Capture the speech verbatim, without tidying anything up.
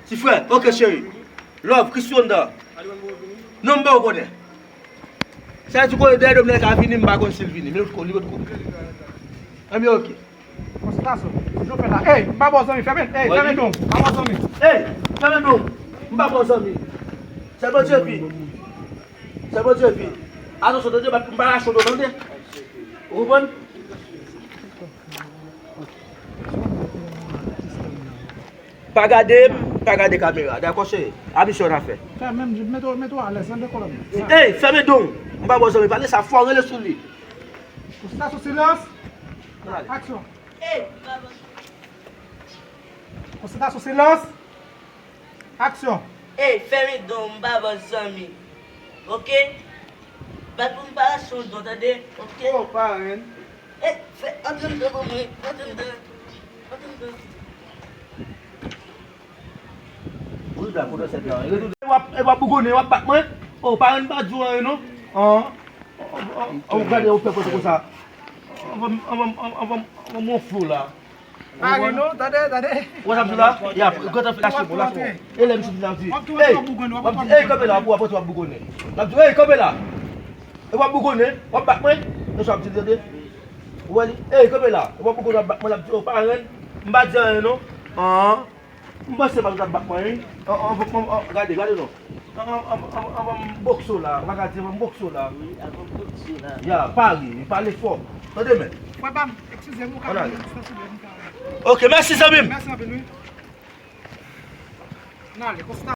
Ti frè, ok cheri. Love, Christian dan. Non, m pa w konnen. Sa di kote dèyè dòm nan ka vini, m pa konn si l vini. Men l potko, li potko. Anben, ok. Konsantrasyon. Toujou fè la. Ey, m pa ba w zanmi, fèmen. Ey, fèmen don. M pa ba w zanmi. Ey, fèmen don. M pa ba w zanmi. Se Bondye pi. Se Bondye pi. Atansyon, tande, m pa rache w do, tande. Ou konprann? Pa gade m, pa gade kamera. Dakò, cheri? A misyon n a fè. Fèmen, mete w, mete w alèz, tande, kolonèl. Ey, fèmen don. M pa ba w zanmi, pale sa fò, rele sou li. Konsantrasyon, silans. Aksyon. Konsantrasyon, silans. Aksyon. Ey, fèmen don, m pa ba w zanmi. Ok? Bat pou m pa rache w do, tande? Ok? Oh, parenn. Ey, fè, antre anndan pou mwen. Antre anndan. Antre anndan. Ou la, potansèl la. Retounen. W ap, w ap bougonnen, w ap bat mwen. Oh, parenn pa di w anyen, non. An. An, gade, ou fè pòz konsa. Anvan, anvan, anvan, anvan, anvan, mwen fou la. Pa ri non, tande, tande. Ou wè sa m di la? Y ap, gade, lach mwen, lach mwen. E lè misye di la, di, ey, w ap di, ey, kanpe la, w ap, w ap bougonnen. L ap di, ey, kanpe la. E w ap bougonnen, w ap bat mwen. E sa w ap di, tande. Ou wè li, ey, kanpe la. E w ap bougonnen, w ap bat mwen, l ap di, oh, parenn, m pa di anyen non. An. M panse pa t ap bat mwen, wi. An, an, an, an, gade, gade non. An, an, an, an, anvan m bokse w la, m pa ka di anvan m bokse w la. Wi, anvan m bokse w la. Ya, pa ri, pale fò. Tande men. Frè pa m, eskize m, ou ka vini, silvouplè, m ka. Ok, mèsi zanmi m. Mèsi anpil, wi. N ale, konsa.